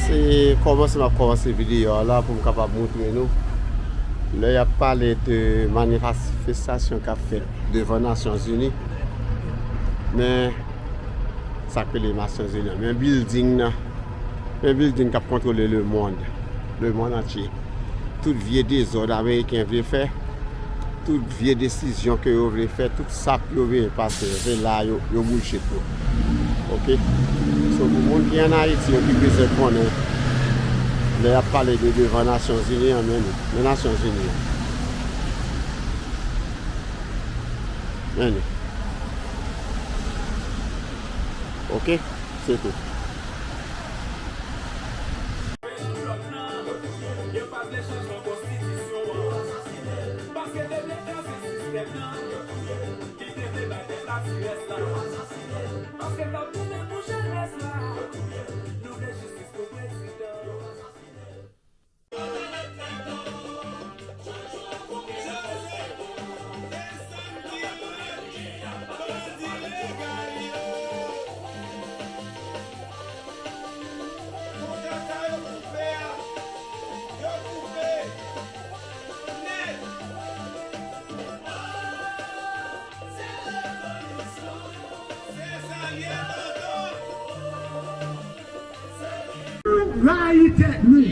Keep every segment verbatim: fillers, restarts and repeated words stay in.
E kòmanse m ap kòmanse videyo a la pou m kapab montre nou lè y ap pale de manifestasyon k ap fèt devan Nasyonzini. Men sa k rele Nasyonzini an, men bilding nan, men bilding k ap kontwole lemonn, lemonn antye. Tout vye dezòd ameriken vle fè, tout vye desizyon ke yo vle fè, tout sa k yo vle pase, se la yo, yo boulshit yo. Oke? So, pou moun ki ann Ayiti yo ki bezwen konnen, lè y ap pale de devan Nasyonzini an, men li, men Nasyonzini an. Men li. Oke? Se tou. Yo pa vle chanjman konstitisyon an. Paske te vle kraze sistèm nan. Ki te vle bay pèp la ti rès la. Paske n ap goumen pou jenès la. Nou vle jistis pou prezidan.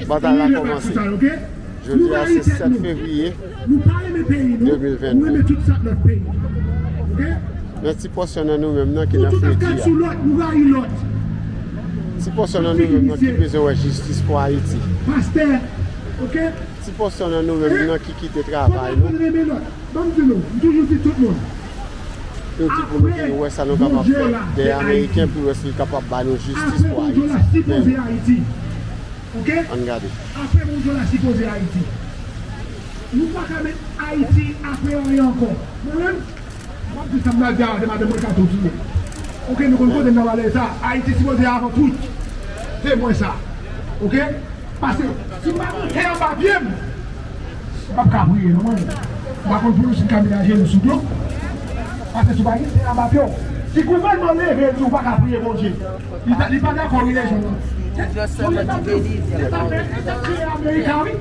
Batay la kòmanse. Jodi a se sèt fevriye de mil vennde. Men ti pòsyon nan nou menm nan ki nan fredi a. Ti pòsyon nan nou menm nan ki bezwen wè jistis pou Ayiti. Ti pòsyon nan nou menm nan ki kite travay nou. Ban m di nou, m toujou di tout moun. Nou di pou nou vin wè sa nou kapab fè dèyè Ameriken pou wè si l kapab ba nou jistis pou Ayiti. Ann gade. Apre Bondye la sipoze Ayiti. Nou pa ka met Ayiti apre anyen ankò. Mwen menm, m ap di sa m pral di a, se madanm mwen k ap tou di. Oke, nou konn kote m nan pale sa. Ayiti sipoze avan tout. Se mwen sa. Oke? Paske si m pa gen tè anba pye m, m p ap ka priye non mwen. M pa konn pou nou si m ka met ajenou sou dlo. Paske si w pa gen tè anba pye w, si gouvènman leve di w pa ka priye Bondye, li pa, li pa dakò relijyon non. Bondye t ap viv, li t ap viv, li t ap kreye Amerika wi.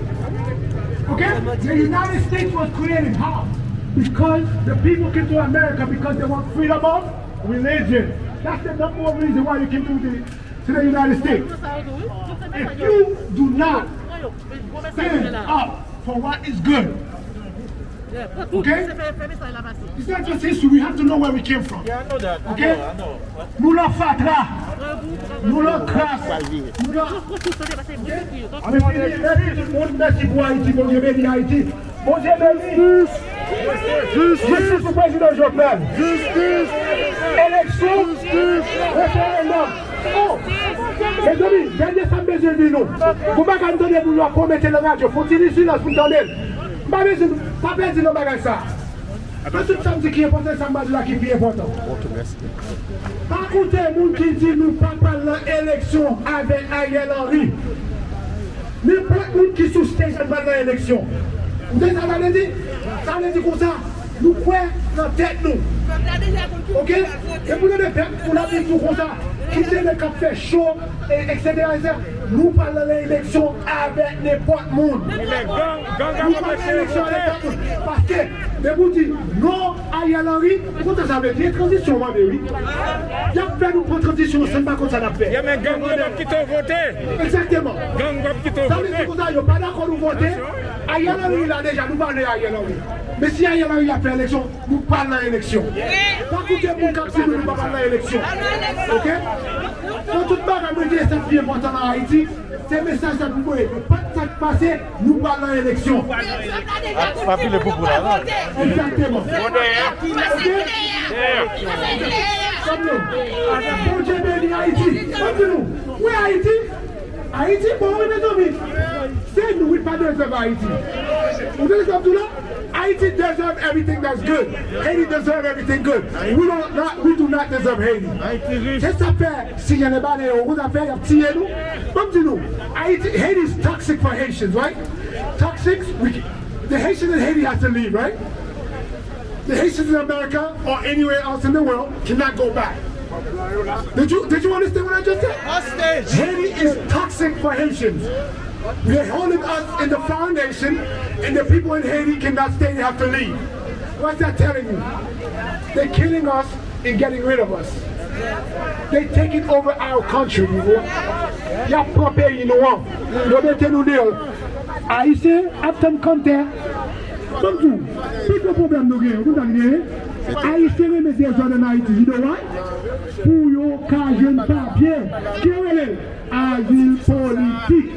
Okay? The United States was created how? Because the people came to America because they want freedom of religion. That's the number one reason why you came to the to the United States. If you do not stand up for what is good, okay? It's not just history. We have to know where we came from. Yeah, I know that. Okay? I know, I know. Nou nan fatra. Nou nan kras. Nou nan. Mèsi, mèsi tout moun. Mèsi pou Ayiti. Bondye beni Ayiti. Bondye beni. Jistis pou prezidan Jovenel. Jistis. Eleksyon. Jistis. Referandòm. Oh! Mezanmi, dènye sa m bezwen di nou. Pou bagay m tande moun yo ap komante nan radyo, fò ti li silans pou m tande l. M pa bezwen, pa pèdi nan bagay sa. Nan tout sa m di ki enpòtan, sa m pa di la ki pi enpòtan. Pa koute moun ki di nou pa pral nan eleksyon avèk Ariel Henry. Nenpòt moun ki sou stage la pral nan eleksyon. Ou tande sa sa vle di? Sa vle di konsa, nou kwè nan tèt nou. Oke? E pou nou de pèp, pou n ap di tou konsa, kite nèg k ap fè cho, e, etsetera, etsetera. Nou pral nan eleksyon avèk nenpòt moun. Nou pral nan eleksyon avèk nenpòt moun. Paske, depi w di non Ariel Henry, ou konn sa sa vle di, e tranzisyon w mande wi. Y ap fè nou pran tranzisyon san n pa konn sa n ap fè. Yeah, men gang yo p ap kite w vote. Egzakteman. Gang p ap kite w vote. Sa vle di konsa, yo pa dakò nou vote. Ariel Henry la deja, nou pa vle Ariel Henry. Men si Ariel Henry ap fè eleksyon, nou pral nan eleksyon. Pa koute moun k ap di nou nou pa pral nan eleksyon. Oke? Nan tout bagay, mwen di, e sa k pi enpòtan nan Ayiti, se mesaj sa pou voye. Nenpòt sa k pase, nou pral nan eleksyon. Pa pile poupou la, non? Egzakteman. Oke? Bondye beni Ayiti. Ban m di nou, wi Ayiti, Ayiti bon wi mezanmi. Se nou wi pa deserve Ayiti. Ou tande sa m di w la? Haiti deserve everything that's good. Haiti deserve everything good. We don't not, we do not deserve Haiti. Se sa fè si gen le bale yo, ou konn sa fè y ap tiye nou. Ban m di nou, Haiti, Haiti is toxic for Haitians, right? Toxic, we, the Haitian in Haiti has to leave, right? The Haitians in America or anywhere else in the world cannot go back. Did you, did you understand what I just said? Hostage. Haiti is toxic for Haitians. They're holding us in the foreign nation, and the people in Haiti cannot stay, they have to leave. What's that telling you? They're killing us and getting rid of us. They taking over our country, people. Y ap pran peyi nou an. Yo mete nou deyò. Ayisyen ap tann kòmantè. Ban m di w, pi gwo pwoblèm nou genyen, ou konn sa nou genyen? Ayisyen renmen dezòd ann Ayiti. You know why? Pou yo ka jwenn papye. Ki yo rele l? Azil politik.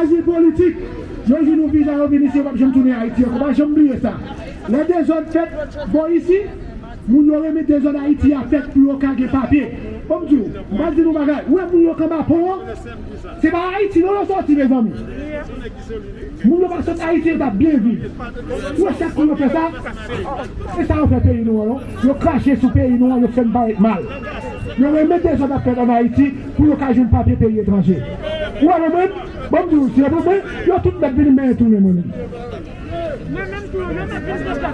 Azil politik. Yo jwenn yon viza, yo vin isi, yo p ap janm tounen Ayiti ankò. Pa janm bliye sa. Lè dezòd fèt bò isi, moun yo renmen dezòd Ayiti a fèt pou yo ka gen papye. Ban m di w, m pral di nou bagay. Ou wè moun yo k anba pon an? Se pa Ayiti non yo sòti, mezanmi. Moun yo pa sot Ayiti, yo t ap byen viv. Ou wè chak kou yo fè sa, e sa yo fè peyi nou an, non? Yo krache sou peyi nou an, yo fè n parèt mal. Yo renmen dezòd ap fèt ann Ayiti pou yo ka jwenn papye peyi etranje. Ou wè mwen menm, ban m di w, si yo pou mwen, yo tout mèt vin men tounen mwen menm. Mwen menm tou, yo mèt vin konsa.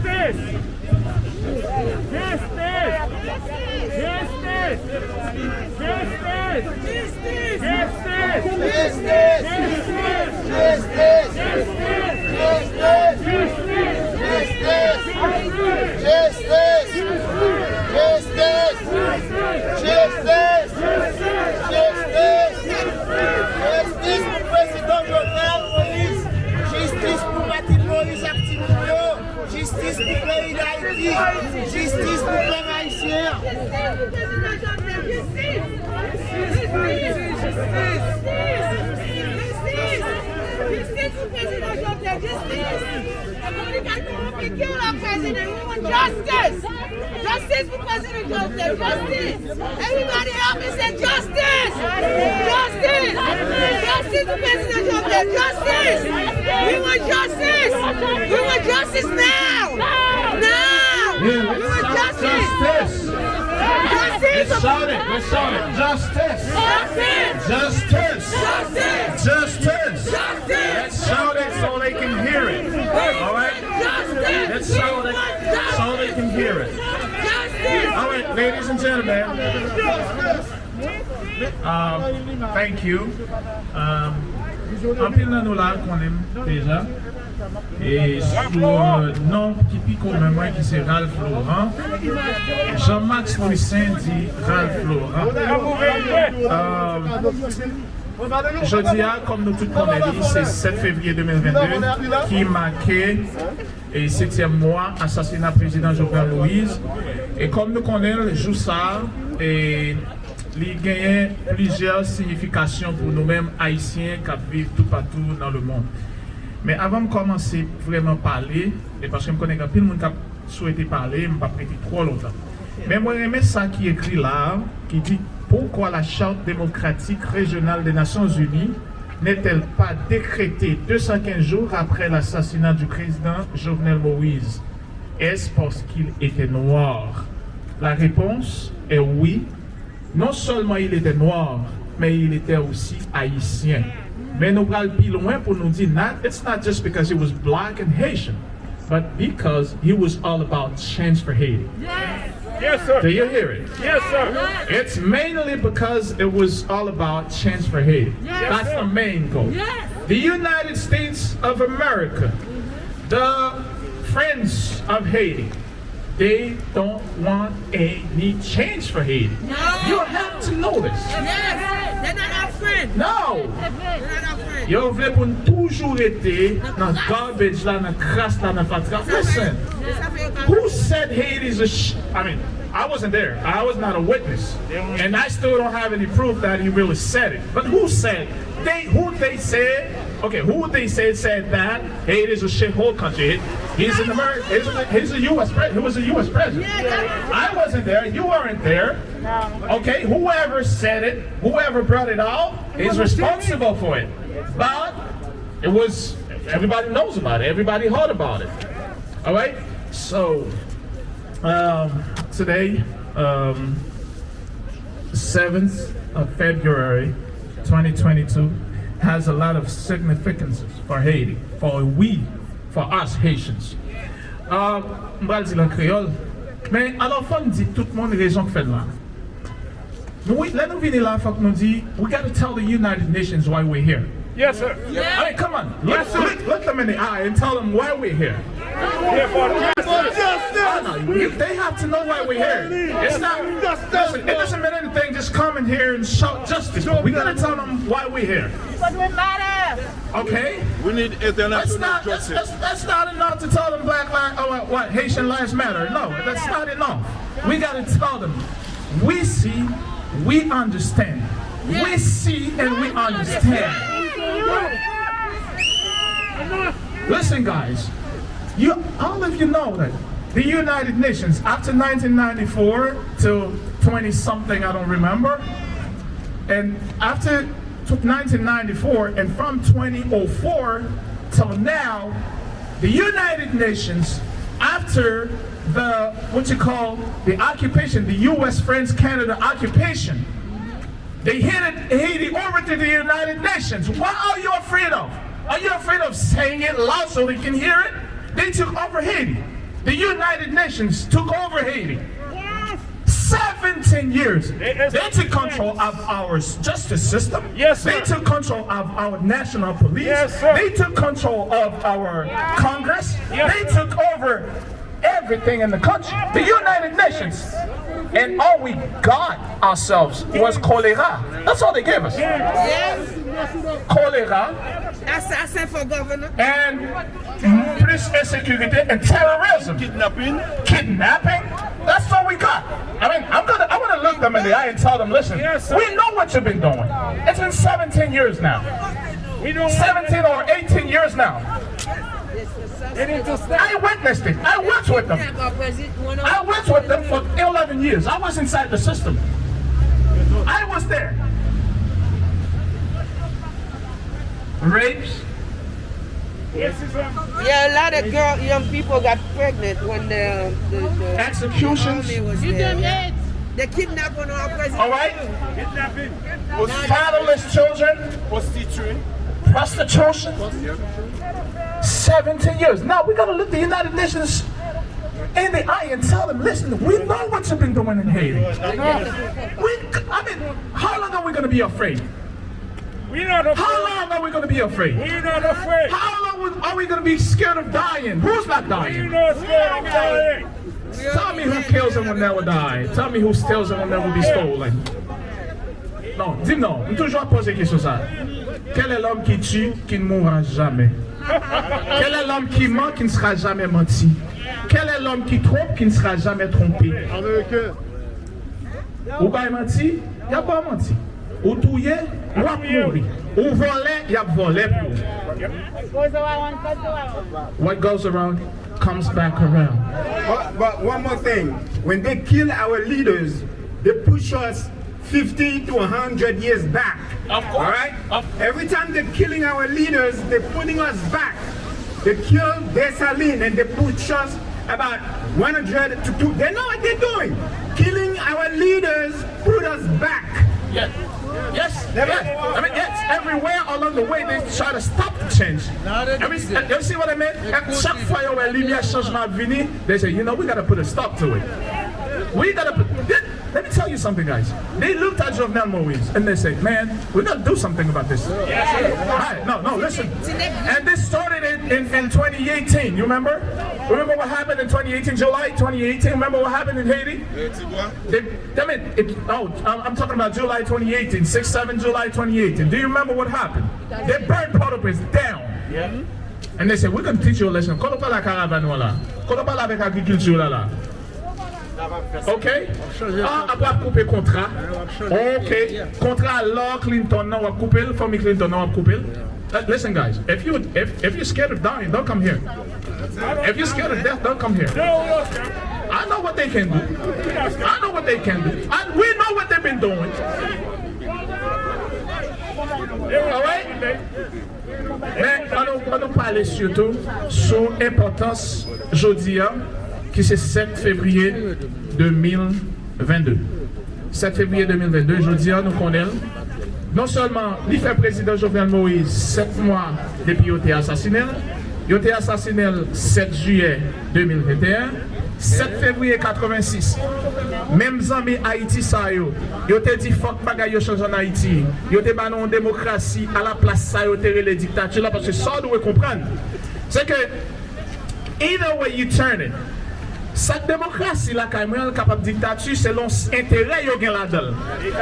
Jistis! Jistis! Jistis! Jistis! Jistis pou prezidan Jovenel Moïse! Jistis pou Martine Moïse ak timoun yo! Jistis pou peyi Dayiti! Jistis pou pèp ayisyen an! Jistis pou prezidan Jovenel! Jistis! Jistis! Jistis! Jistis pou prezidan Jovenel! Jistis! Repibliken kowonpi, kill our president! We want justice! Justice for President Joseph! Justice! Everybody help me say justice! Justice! Justice for President Joseph! Justice! We want justice! We want justice now! Now! Yeah, let's shout justice! Justice! Let's shout it! Let's shout it! Justice! Justice! Justice! Justice! Justice! Let's shout it so they can hear it. All right? Let's shout it so they can hear it. All right, ladies and gentlemen. Um, thank you. Um, anpil nan nou la konnen m deja. E sou, euh, non ki pi komen mwen, ki se Ralph Laurent. Jean-Max Louissaint di Ralph Laurent. Euh, Jodi a, kòm nou tout konnen li, se sèt fevriye de mil vennde ki make, e, setyèm mwa asasina prezidan Jovenel Moïse. E kòm nou konnen l, jou sa a, e, li genyen plizyè siyifikasyon pou nou menm Ayisyen k ap viv toupatou nan lemonn. Men avan m kòmanse vrèman pale, e paske m konnen gen anpil moun k ap swete pale, m p ap rete twò lontan. Men mwen renmen sa ki ekri la a, ki di: Pourquoi la Charte démocratique régionale des Nations Unies n'est-elle pas décrétée deux cent quinze jours après l'assassinat du président Jovenel Moïse? Est-ce parce qu'il était noir? La réponse est oui. Non seulement il était noir, mais il était aussi haïtien. Men nou pral pi lwen pou nou di, not, it's not just because he was black and Haitian, but because he was all about change for Haiti. Yes, sir. Do you hear it? Yes, sir. It's mainly because it was all about change for Haiti. That's the main goal. The United States of America, the Friends of Haiti, they don't want any change for Haiti. No. You have to know this. Yes. They're not our friend. No. They're not our friend. Yo vle pou n toujou rete nan garbage la, nan kras la, nan fatra. Listen. Who said Haiti's a sh-, I mean, I wasn't there. I was not a witness. And I still don't have any proof that he really said it. But who said? They, who they said? Okay, who they say said that Haiti is a shithole country? He's an American. He's a, he's a U S president. He was a U S president. I wasn't there. You weren't there. Okay, whoever said it, whoever brought it out, is responsible for it. But it was, everybody knows about it. Everybody heard about it. All right. So um, today, um, seventh of February twenty twenty-two, has a lot of significances for Haiti, for we, for us Haitians. Uh, m pral di l an kreyòl, men alò fò n di tout moun rezon k fè n la. Nou, wi, lè nou vini la, fòk nou di, we gotta tell the United Nations why we're here. Yes, sir. I mean, come on. Look, look, look them in the eye and tell them why we're here. Ah, no, you, they have to know why we're here. It's not, listen, it doesn't mean anything just coming here and shout justice. We gotta tell them why we're here. Okay? We need international justice. That's not, that's, that's, that's not enough to tell them Black Lives, oh, what, what, Haitian Lives Matter. No, that's not enough. We gotta tell them. We see, we understand. We see and we understand. Listen, guys, you, all of you know that the United Nations, after nineteen ninety-four to twenty something, I don't remember, and after nineteen ninety-four and from twenty oh four till now, the United Nations, after the, what you call, the occupation, the U S, France, Canada occupation, they handed Haiti over to the United Nations. What are you afraid of? Are you afraid of saying it loud so they can hear it? They took over Haiti. The United Nations took over Haiti. Seventeen years. They took control of our justice system. They took control of our national police. They took control of our Congress. They took over everything in the country. The United Nations. And all we got ourselves was cholera. That's all they gave us. Cholera. Assassin for governor. And plus insécurité and terrorism. Kidnapping. Kidnapping. That's all we got. I mean, I'm gonna, I wanna look them in the eye and tell them, listen, we know what you've been doing. It's been seventeen years now. Seventeen or eighteen years now. I witnessed it. I worked with them. I worked with them for eleven years. I was inside the system. I was there. Rapes. Yeah, a lot of girl, young people got pregnant when the, the, the, the army was there. They kidnap on our president. All right? Fatherless children. Prostitution. Prostitution. Seventeen years. Now we gotta look the United Nations in the eye and tell them, listen, we know what you've been doing in Haiti. We, I mean, how long are we gonna be afraid? How long are we gonna be afraid? How long are we gonna be scared of dying? Who's not dying? Tell me who kills and will never die. Tell me who steals and will never be stolen. Non, di m non. M toujou ap poze kesyon sa. Quel est l'homme qui tue, qui ne mourra jamais? Quel est l'homme qui ment, qui ne sera jamais menti? Quel est l'homme qui trompe, qui ne sera jamais trompé? Ou bay manti, y ap ba w manti. Ou touye, w ap mouri. Ou vòlè, y ap vòlè pou ou. What goes around comes back around. But, but one more thing. When they kill our leaders, they push us fifty to a hundred years back. Of course. All right? Every time they're killing our leaders, they're putting us back. They killed Dessalines and they push us about one hundred to two. They know what they're doing. Killing our leaders put us back. Yes. Yes. Yes. I mean, yes. Everywhere along the way, they try to stop the change. Every, you see what I mean? Chak fwa yo wè limyè chanjman ap vini, they say, you know, we gotta put a stop to it. We gotta put, let me tell you something, guys. They looked at Jovenel Moïse and they said, man, we gotta do something about this. All right, no, no, listen. And this started in, in, in twenty eighteen, you remember? Remember what happened in twenty eighteen, July twenty eighteen? Remember what happened in Haiti? They, I mean, it, oh, I'm, I'm talking about July twenty eighteen, six seven July twenty eighteen. Do you remember what happened? They burned Port-au-Prince down. And they said, we're gonna teach you a lesson. Kote w pale ak karavàn ou la? Kote w pale avèk agrikilti w la la? Ok? Ah, apre ap koupe kontra. Ok. Kontra lò Clinton nan w ap koupe l, fanmi Clinton nan w ap koupe l. Uh, listen, guys, if you if, if you're scared of dying, don't come here. If you're scared of death, don't come here. I know what they can do. I know what they can do. And we know what they've been doing. All right? Men, an nou, an nou pale sitou sou enpòtans jodi a, ki se sèt fevriye de mil vennde. Sèt fevriye de mil vennde, jodi a, nou konnen l. Non sèlman li fè prezidan Jovenel Moïse sèt mwa depi yo te asasinen l, yo te asasinen l sèt jiyè de mil venteyen, sèt fevriye katrevensis. Menm zanmi Ayiti sa yo, yo te di fòk bagay yo chanje ann Ayiti. Yo te ba nou yon demokrasi alaplas sa yo te rele diktati la, paske sa w dwe konprann, se ke either way you turn it, sa k demokrasi lakay mwen an, l kapab diktati selon s- enterè yo gen ladan l.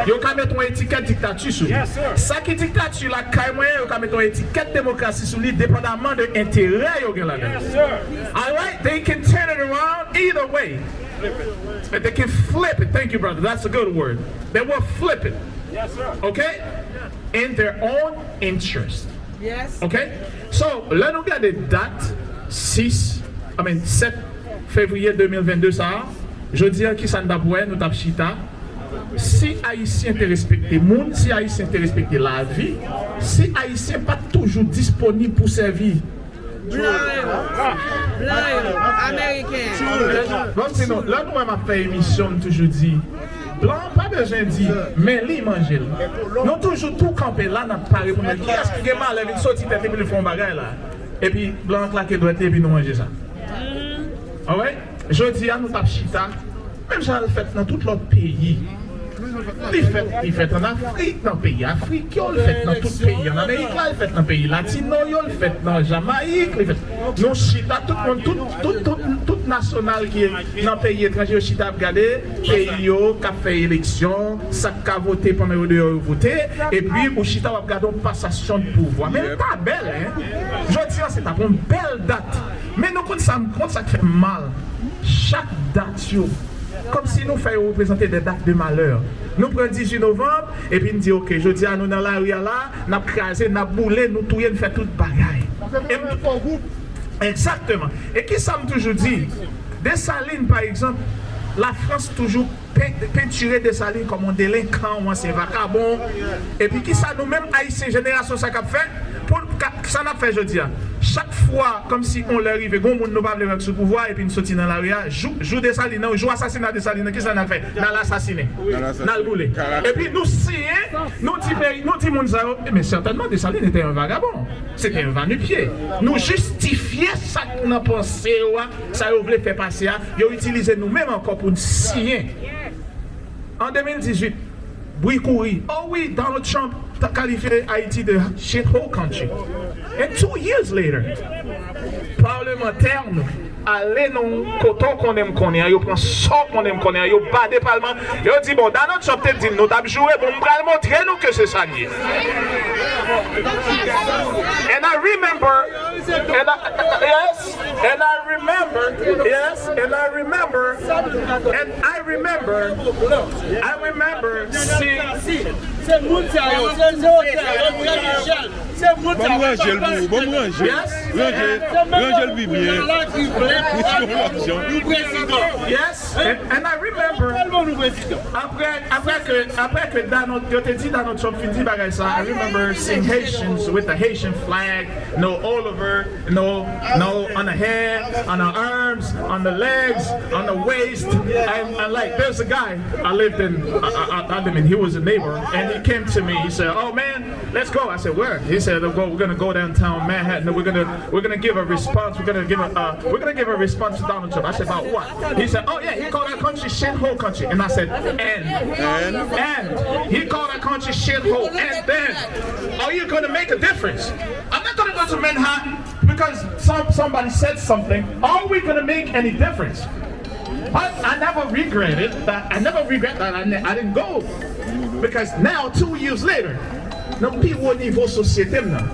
Yo ka met yon etikèt diktati sou li. Sa ki diktati lakay mwen an, yo ka met yon etikèt demokrasi sou li, depandaman de enterè yo gen ladan l. All right? They can turn it around either way. They can flip it. Thank you, brother. That's a good word. They will flip it. Okay? In their own interest. Yes. Okay? So, lè nou gade dat sis, I mean, sèt fevriye de mil vennde sa a, jodi a, ki sa n t ap wè? Nou t ap chita. Si Ayisyen te respekte moun, si Ayisyen te respekte lavi, si Ayisyen pa t toujou disponib pou sèvi Blan yo. Blan yo. Ameriken. Bon, sinon, lè nou wè m ap fè emisyon, m toujou di, blan an pa bezwen di, men li manje l. Nou toujou tou kanpe la, n ap pare pou nou. Kiyès ki gen malè vin soti tèt li pou li fè yon bagay la? Epi, blan an klake dwèt li, epi nou manje sa. Alright? Jodi a, nou t ap chita, menm jan l fèt nan tout lòt peyi. Li fèt, li fèt ann Afrik, nan peyi Afrik yo, li fèt nan tout peyi ann Amerik la, li fèt nan peyi latino yo, li fèt nan Jamayik, li fèt. Nou chita, tout moun, tout, tout, tout, tout nasyonal ki nan peyi etranje yo chita ap gade peyi yo k ap fè eleksyon, sa k ka vote pandan yo deyò yo vote, epi ou chita w ap gade yon pasasyon de pouvwa. Men l pa bèl, en. Jodi a, se t ap yon bèl dat. Men nou konn sa, konn sa k fè m mal. Chak dat yo, kòmsi nou fè yo reprezante de dat de malè. Nou pran dizuit novanm, epi n di, oke, jodi a nou nan lari a la, n ap kraze, n ap boule, nou touye, n fè tout bagay. E m, egzakteman. E kisa m toujou di? Desalin, pa egzanp, Lafrans toujou pen- pentire Desalin kòm yon delenkan, yon ansyen vakabon. Epi kisa nou menm Ayisyen jenerasyon sa k ap fè? Pou ka- sa n ap fè jodi a? Chak fwa, kòmsi yon lè rive, gon moun nou pa vle wè k sou pouvwa, epi n soti nan lari a, jou, jou Desalin nan, jou asasina Desalin nan, kisa n al fè? N al asasinen. N al boule. Epi nou siyen, nou di peyi, nou di moun sa yo, men sètènman, Desalin était un vagabond. C'était un va-nu-pieds. Nou jistifye sa k nan panse yo a, sa yo vle fè pase a, yo itilize nou menm ankò pou n siyen. An de mil dizuit, bri kouri. Oh wi, Donald Trump ta kalifye Ayiti de shithole country. And two years later, palmantè nou ale nan kote w konnen m konnen an, yo pran sa w konnen m konnen an, yo bade palman, yo di, bon, Donald Trump te di n nou t ap joure, bon, m pral montre nou ke se sa n ye. And I remember, and I, yes, and I remember, yes, and I remember, and I remember, I remember, si. Se moun sa yo, se moun sa yo, André Michel. Se moun sa yo, Papa Estèdè. Ban m ranje l pou ou, ban m ranje l. Yes. Ranje, ranje l pi byen. Nou prezidan. Yes. And, and I remember, apre, apre ke, apre ke Donald, yo te di Donald Trump fin di bagay sa, I remember seeing Haitians with the Haitian flag, no all over, no, no, on the head, on the arms, on the legs, on the waist. And, and like, there's a guy, I lived in, I, I, I, I mean, he was a neighbor, and he came to me, he said, oh man, let's go. I said, where? He said, well, we're gonna go downtown Manhattan. We're gonna, we're gonna give a response. We're gonna give a, uh, we're gonna give a response to Donald Trump. I said, about what? He said, oh yeah, he called our country shithole country. And I said, and, and he called our country shithole. And then, are you gonna make a difference? I'm not gonna go to Manhattan because some, somebody said something. Are we gonna make any difference? But I never regretted that. I never regret that I, ne- I didn't go. Because now, two years later, nan pi wo nivo sosyete m nan,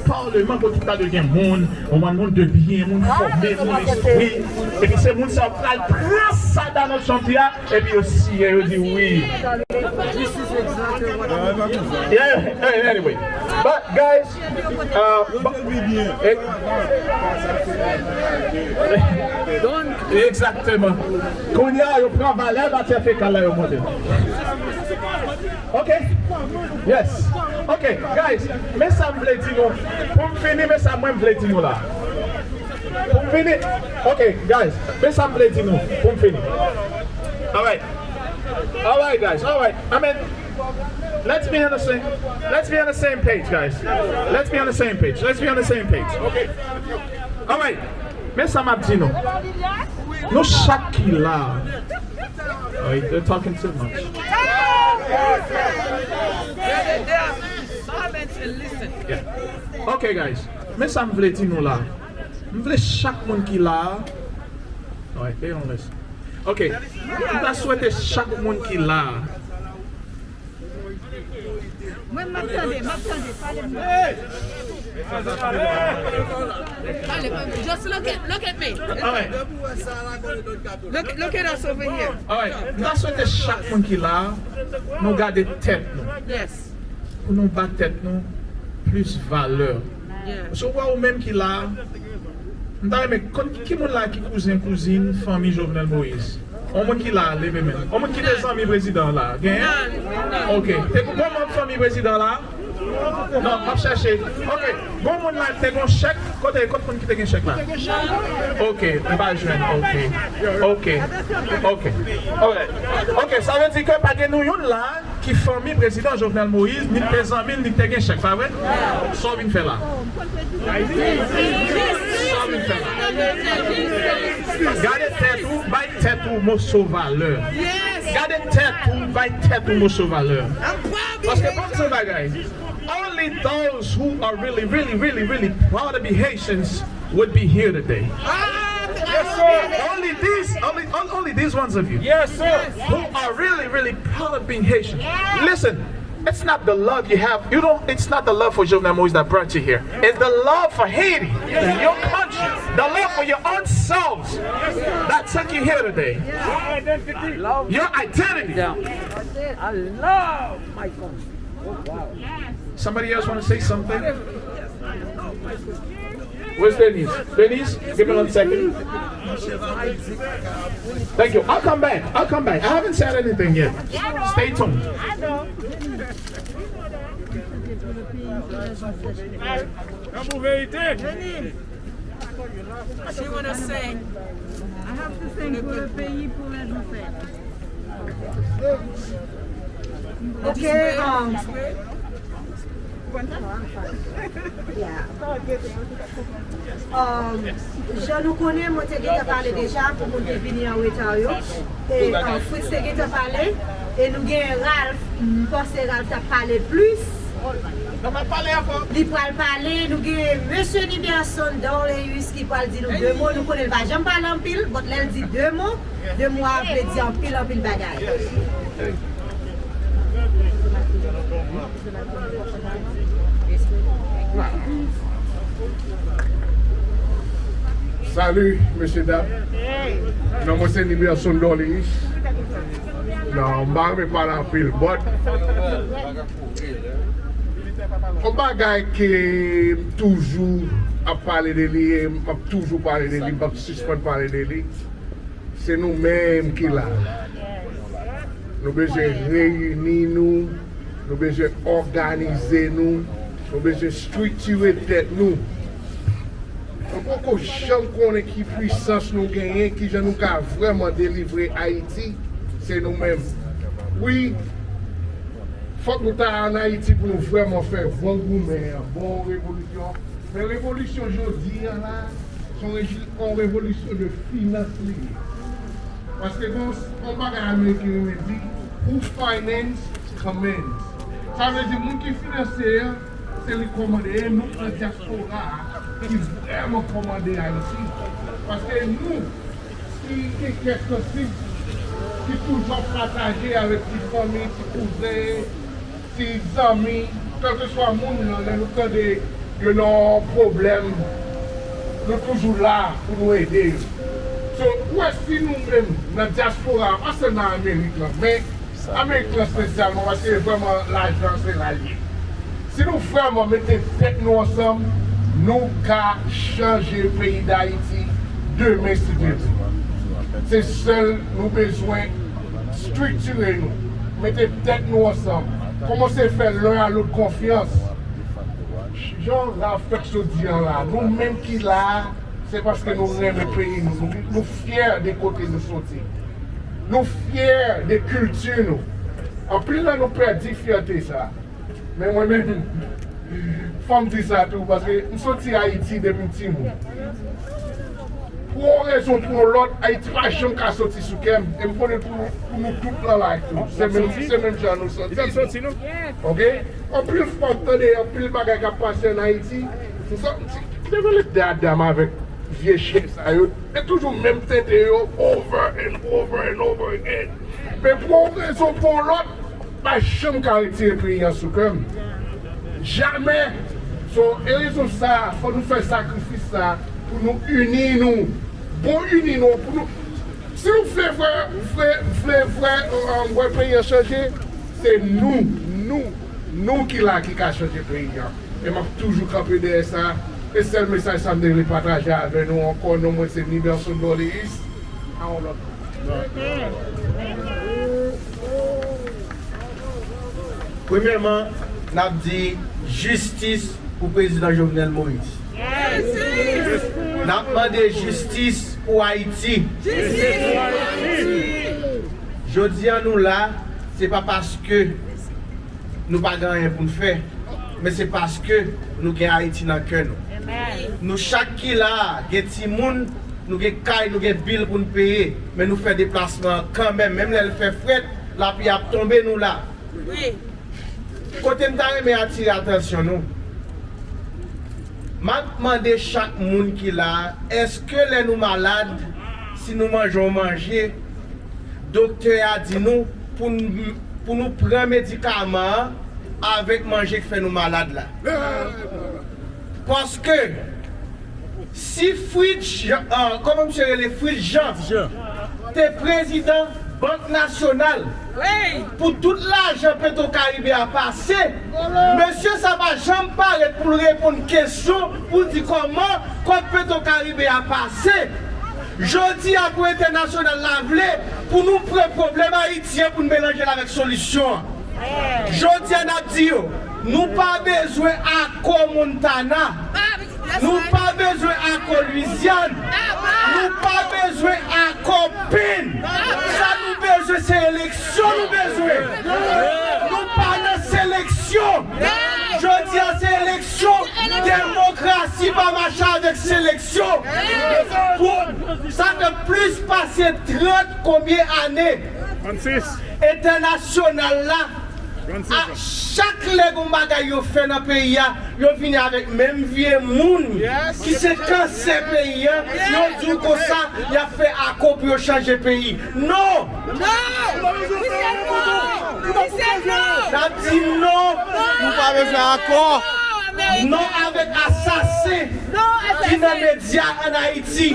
Palman kote ki ta dwe gen moun, yon bann moun de byen, moun fòme, moun enstwi. Epi se moun sa yo pral pran sa Donald Trump di a, epi yo siyen, yo di wi. Yeah, yeah, anyway. But guys, uh, but, eh, egzakteman. Kounye a, yo pran valè matyè fekal la, yo monte. Ok? Yes. Ok, guys, men sa m vle di nou. Pou m fini, men sa mwen m vle di nou la. Pou m fini. Ok, guys, men sa m vle di nou. Pou m fini. Alright. Alright, guys. Alright. I mean, let's be on the same, let's be on the same page, guys. Let's be on the same page. Let's be on the same page. Ok. Alright. Men sa m ap di nou. Nou chak ki la. Oh, they're talking too much. Yeah. Ok, guys. Men sa m vle di nou la. M vle chak moun ki la. Alright, they don't listen. Ok. M ta swete chak moun ki la. Mwen, m ap tande, m ap tande, pale m. Pale, pale. Just look at, look at me. Alright. Look, look at us over here. Alright. M ta swete chak moun ki la, nou gade tèt nou. Yes. Pou nou ba tèt nou plis valè. Yes. Paske w wè ou menm ki la, m ta renmen konn ki moun la ki kouzen, kouzin, fanmi Jovenel Moïse. On moun ki la, leve men. On moun ki te zanmi prezidan la. Genyen? Ok. Te gon manm fanmi prezidan la? Non, m ap chèche. Ok. Gon moun la te gon chèk? Kote, kot moun ki te gen chèk la? Ok, m pa jwenn. Ok. Ok. Ok. Alright. Ok, sa vle di ke pa gen nou youn la ki fanmi prezidan Jovenel Moïse, ni te zanmi l, ni te gen chèk, pa vre? Sa w vin fè la? Sa w vin fè la? Gade tèt ou, bay tèt ou moso valè. Gade tèt ou, bay tèt ou moso valè. Paske pa m di bagay. Only those who are really, really, really, really proud to be Haitians would be here today. Yes, sir. Only these, only, on- only these ones of you Yes, sir. who are really, really proud of being Haitian. Listen, it's not the love you have. You don't. It's not the love for Jovenel Moïse that brought you here. It's the love for Haiti, your country, the love for your own selves that took you here today. Your identity. Your identity. I love my country. Somebody else want to say something? Where's Denise? Denise, give me one second. Thank you. I'll come back. I'll come back. I haven't said anything yet. Stay tuned. Nan pou verite. She wanna sing. I have to sing pour le pays, pour les ancêtres. Ok, um, yeah. Um, jan nou konnen, mwen te gentan pale deja pou moun ki vini an reta yo. E, um, Fritz te gentan pale. E nou gen Ralph, m panse Ralph t ap pale plis. Li pral pale, nou gen Mesye Niberson Dorleus ki pral di nou de mo. Nou konnen l pa janm pale anpil, but lè l di de mo, de mo a vle di anpil, anpil bagay. Salut, mesye dam. Non, mwen se Niberson Dorleus. Non, m pa renmen pale anpil, but yon bagay ke m toujou ap pale de li, e m ap toujou pale de li, m p ap sispann pale de li, se nou menm ki la. Nou bezwen reyini nou, nou bezwen òganize nou, nou bezwen estriktire tèt nou. Nou poko janm konnen ki pwisans nou genyen, kijan nou ka vrèman delivre Ayiti, se nou menm. Wi, fòk nou ta ann Ayiti pou nou vrèman fè bon goumen an, bon revolisyon. Men revolisyon jodi a la, se yon reji-, yon revolisyon de finans li ye. Paske gon, gon bagay ameriken renmen di, who finance commands. Sa vle di moun ki finanse a, se li kòmande. E nou an dyaspora a ki vrèman kòmande Ayiti. Paske nou, ki gen kè sansib, ki toujou ap pataje avèk ti fanmi, ti kouzen, ti zanmi, kèlkeswa moun nan, lè nou tande Yo nan yon pwoblèm, nou toujou la pou nou ede yo. So, ou wè si nou menm nan dyaspora, pa sèl nan Amerik lan, men Amerik lan espesyalman, paske vrèman lajan se la l ye. Si nou vrèman mete tèt nou ansanm, nou ka chanje peyi Dayiti demen si Dye vle. Se sèl nou bezwen, striktire nou, mete tèt nou ansanm, kòmanse fè len a lòt konfyans. Jan Ralph fèk sot di an la, nou menm ki la a, se paske nou renmen peyi nou, nou, nou fyè de kote nou soti. Nou fyè de kilti nou. Anpil nan nou pèdi fyète sa. Men mwen menm, fò m di sa tou, paske m soti Ayiti depi m timoun. Pou yon rezon, pou yon lòt, Ayiti pa janm ka soti sou kè m. E m konnen pou, pou nou tout nan live tou. Se menm, se menm jan nou santi. Ok? Anpil fwa m tande anpil bagay k ap pase ann Ayiti. M santi, m te vin dada m avèk vye chen sa yo. E toujou menm tenten yo, over and over and over again. Men pou yon rezon, pou yon lòt, pa janm ka retire peyi an sou kè m. Jamè. So, e rezon sa, fò nou fè sakrifis sa pou nou ini nou. Bon, ini nou, pou nou. Si nou vle vre, vle, vle vre, um, wè peyi an chanje, se nou, nou, nou ki la ki ka chanje peyi an. E m ap toujou kanpe dèyè sa. E sèl mesaj sa m te vle pataje avè nou ankò, non mwen se Niberson Dorléus. A yon lòt. Premyèman, n ap di jistis pou prezidan Jovenel Moïse. N ap mande jistis pou Ayiti. Jodi a nou la, se pa paske nou pa gen anyen pou n fè, men se paske nou gen Ayiti nan kè nou. Nou chak ki la a, gen timoun, nou gen kay, nou gen bil pou n peye, men nou fè deplasman an kanmenm, menm lè l fè frèt, lapli ap tonbe, nou la. Kote m ta renmen atire atansyon nou, m ap mande chak moun ki la a, èske lè nou malad, si nou manje yon manje, doktè a di nou pou n, pou nou pran medikaman an avèk manje k fè nou malad la? Paske si Fritz Jean, ah, kòman misye rele? Fritz Jean te prezidan Bank Nasyonal, pou tout lajan Petro Caribe a pase, mesye sa pa janm parèt pou l reponn kesyon pou l di kòman kòb Petro Caribe a pase. Jodi a pou entènasyonal la vle pou nou pran pwoblèm Ayiti an pou n melanje l avèk solisyon an. Jodi a n ap di yo, nou pa bezwen akò Montana. Nou pa bezwen akò Lwizyàn. Nou pa bezwen akò Penn. Sa nou bezwen se eleksyon nou bezwen. Nou pa nan seleksyon. Jodi a se eleksyon. Demokrasi pa mache avèk seleksyon. Pou, sa fè plis pase trant konbyen ane entènasyonal la, a chak lè gon bagay yo fè nan peyi a, yo vini avèk menm vye moun ki se kansè peyi a, yo di w konsa y ap fè akò pou yo chanje peyi. Non! N ap di non! Nou pa bezwen akò! Non avèk asasen ki nan medya ann Ayiti!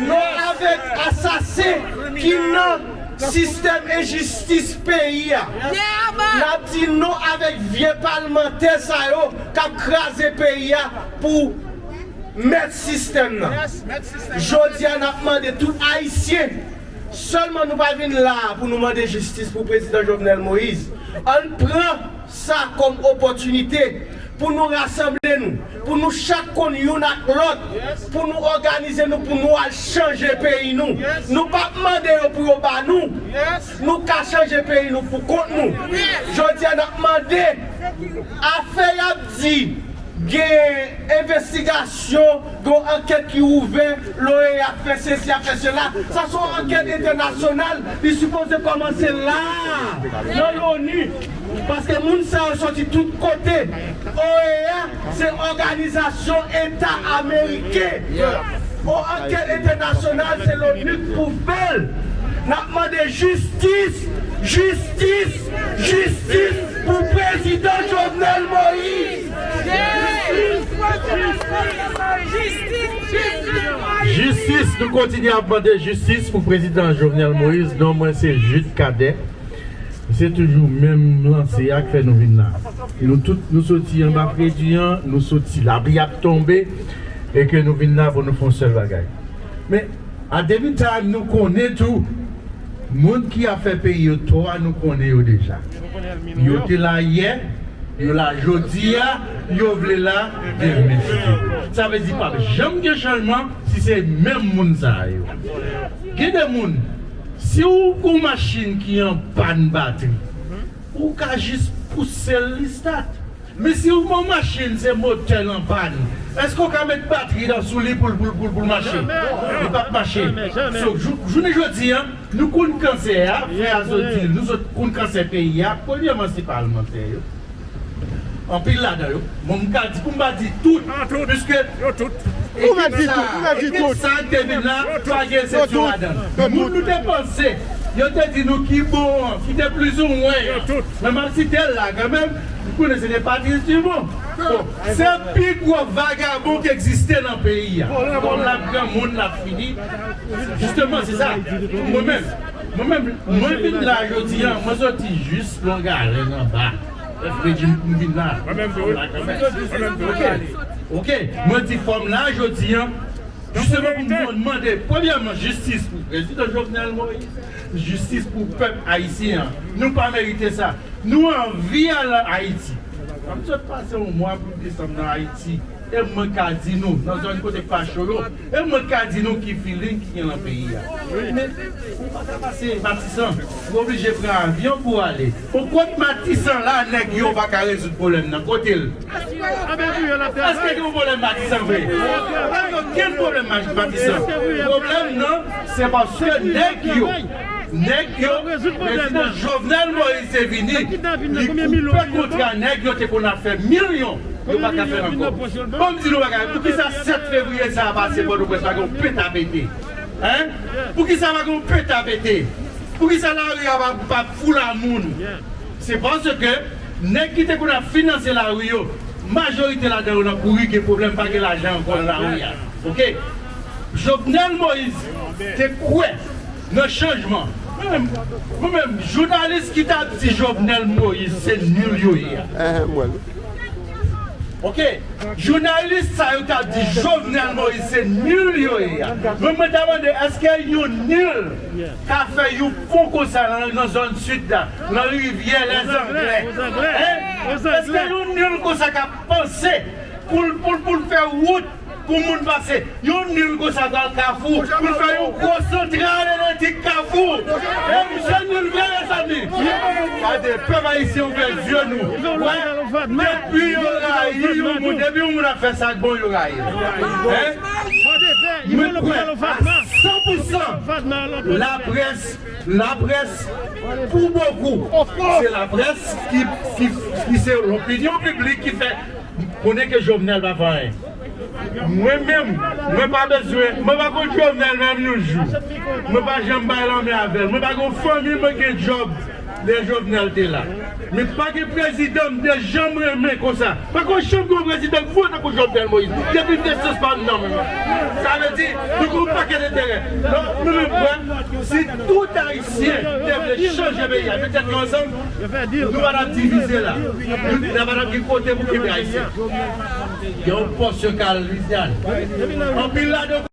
Non avèk asasen ki nan sistèm enjistis peyi a! N ap di non avèk vye palmantè sa yo k ap kraze peyi a pou mèt sistèm nan. Jodi a, n ap mande tout Ayisyen, sèlman nou pa vin la a pou nou mande jistis pou prezidan Jovenel Moïse. Ann pran sa kòm opòtinite pou nou rasanble nou, pou nou chak konn youn ak lòt, pou nou òganize nou, pou nou al chanje peyi nou. Nou p ap mande yo pou yo ba nou. Nou ka chanje peyi nou pou kont nou. Jodi a, n ap mande afè y ap di gen envestigasyon, gen yon ankèt ki ouvè, l'OEA ap fè sesi, ap fè sela. Sa se yon ankèt entènasyonal, li sipoze kòmanse la a, nan l'ONU, paske moun sa yo soti tout kote. OEA se Òganizasyon Eta Ameriken. Yon ankèt entènasyonal, se l'ONU k pou fè l. N ap mande jistis, jistis, jistis pou prezidan Jovenel Moïse. Jistis! Jistis, nou kontinye ap mande jistis pou prezidan Jovenel Moïse. Non mwen se Jude Cadet. Se toujou menm lanse a k fè nou vin la. Nou tout, nou soti anba fredi an, nou soti, lapli ap tonbe, e ke nou vin la pou nou fè yon sèl bagay. Men, at the meantime, nou konnen tou, moun ki ap fè peyi yo tò a, nou konnen yo deja. Yo te la yè, yo la jodi a, yo vle la demen, si Dye vle. Sa vle di p ap janm gen chanjman si se menm moun sa yo. Gen de moun, si w gon machin ki an pàn batri, ou ka jis pouse l, li start. Men si w gon machin, se motè l an pàn, èske w ka met batri nan sou li pou l, pou l, pou l, pou l mache? Li p ap mache. So, jou-, jounen jodi a, nou konn kansè a, frè a sot di l, nou sot konn kansè peyi a, premyèman se palmantè yo. Anpil ladan yo. Bon, m ka di, pou m pa di tout, piske ekip sa, ekip sa k te vin la, pa gen eksepsyon ladan l. Moun nou te panse, yo te di nou ki bon an, ki te plizoumwen an. Men m ap site l la kanmenm, m konnen se te Patrice Dumont. Bon, se pi gwo vagabon ki egziste nan peyi a. Bon, l ap granmoun, l ap fini. Jisteman, se sa. Mwen menm, mwen menm, mwen vin la jodi a, mwen soti jis Longalèn anba. Fredi m vin la. Mwen menm tou, wi. Mwen menm tou, wi. Ok. Ok. Mwen di fò m la jodi a. Jisteman pou mwen mande, premyèman, jistis pou prezidan Jovenel Moïse, jistis pou pèp ayisyen an. Nou pa merite sa. Nou anvi al Ayiti. M sot pase yon mwa pou desanm nan Ayiti. E mwen ka di nou, nan zòn kote k pa cho yo, e mwen ka di nou ki feeling ki gen nan peyi a. Men, ou pa ka pase Matisan, ou oblije pran avyon pou ale. Bon, kot Matisan la, nèg yo pa ka rezoud pwoblèm nan? Kote l? Èske gen yon pwoblèm Matisan vre? Pa gen okenn pwoblèm Matisan. Pwoblèm nan, se paske nèg yo, nèg yo, prezidan Jovenel Moïse te vini, li koupe kontra nèg yo te konn ap fè milyon, yo pa ka fè l ankò. Bon, m di nou bagay, poukisa sèt fevriye sa a pase Pòtoprens pa gen yon peta pete? Hein? Poukisa pa gen yon peta pete? Poukisa lari a pa, pa foul a moun? Se paske nèg ki te konn ap finanse lari yo, majorite ladan yo nan kouri, gen pwoblèm, pa gen lajan ankò nan lari a. Ok? Jovenel Moïse te kwè nan chanjman. Mwen menm, mwen menm, jounalis ki t ap di Jovenel Moïse se nil yo ye a. Ok? Jounalis sa yo k ap di Jovenel Moïse se nil yo ye a. Mwen, mwen ta mande, èske yon nil ka fè yon pon konsa nan, nan zòn sid la, nan rivyè Lèzanglè? Hein? Èske yon nil konsa ka panse pou l, pou l, pou l fè wout pou moun pase? Yon nil konsa pral Kafou, pou l fè yon gwo santral elektrik Kafou. E misye nil vre, mezanmi. Gade, pèp ayisyen, ouvè zye nou. Wè, depi yo rayi yon moun, depi yon moun ap fè sa k bon, yo rayi l. Hein? Mwen kwè a san pou san, laprès, laprès, pou bokou, se laprès ki, ki, ki se lopinyon piblik ki fè konnen ke Jovenel pa fè anyen. Mwen menm, mwen pa bezwen, mwen pa konn Jovenel menm yon jou. Mwen pa janm bay lanmen avè l. Mwen pa gen yon fanmi mwen gen djòb lè Jovenel te la. Men pa gen prezidan m te janm renmen konsa. Pa konn janm gen yon prezidan k vo tankou Jovenel Moïse. Depi nesans pa m nan men mwen. Sa vle di, nou gen yon pakèt enterè. Donk, nou menm kwè, si tout Ayisyen te vle chanje peyi a, metèt yo ansanm, nou pa t ap divize la. Nou, nou pa t ap gen kote pou kenbe Ayisyen. Gen yon pòs yo ka al Lwizyàn. Anpil ladan yo